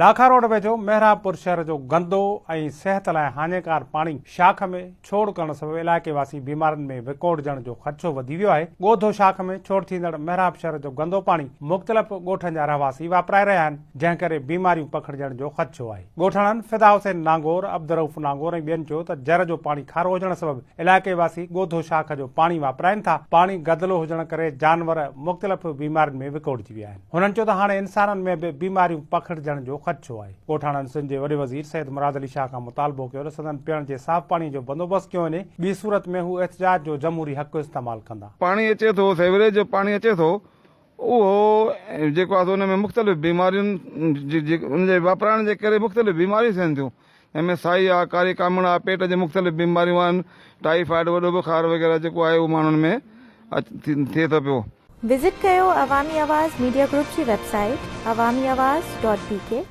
Lakha road ويجهو محرابپور شهر جو گندو ۽ صحت لاء هاڃيڪار پاڻي شاخ ۾ ڇوڙ ڪرڻ سبب علائقي واسين بيمارين ۾ وڪوڙجڻ جو خدشو وڌي ويو آهي. ڳوڌو شاخ ۾ ڇوڙ ٿيندڙ محراب شهر جو گندو پاڻي مختلف ڳوٺن جا رهواسي واپرائي رهيا آهن، جنهن ڪري بيماريون پکڙجڻ جو خدشو آهي. ڳوٺاڻن فدا حسين نانگور، عبدالرئوف نانگور ۽ ٻين چيو ته جر جو پاڻي کارو هجڻ سبب علائقي واسي ڳوڌو شاخ جو پاڻي واپرائين ٿا، پاڻي گدلو هجڻ ڪري جانور مختلف بيمارين ۾ وڪوڙجي ويا آهن. هنن چيو ته هاڻي انسانن ۾ به بيماريون پکڙجڻ جو خدشو آهي. ڳوٺاڻن سنڌ جي وڏي وزير سيد مراد علي شاهه کان مطالبو ڪيو ته سندن پيئڻ جي صاف پاڻي جو بندوبست ڪيو وڃي، ٻي صورت ۾ هو احتجاج جو جمهوري حق استعمال ڪندا. پاڻي اچي ٿو، سيوريج جو پاڻي اچي ٿو، اهو جيڪو آهي سو ان ۾ مختلف بيمارين جي ان جي واپرائڻ جي ڪري مختلف بيماريون ٿين ٿيون، جنهن ۾ سائي آهي، ڪاري ڪامڻ آهي، پيٽ جي مختلف بيماريون آهن، ٽائيفائيڊ، وڏو بخار وغيره جيڪو آهي اهو ماڻهن ۾ ٿئي ٿو پيو. وزٽ ڪيو عوامي آواز ميڊيا گروپ جي website Awami Awaz dot B K.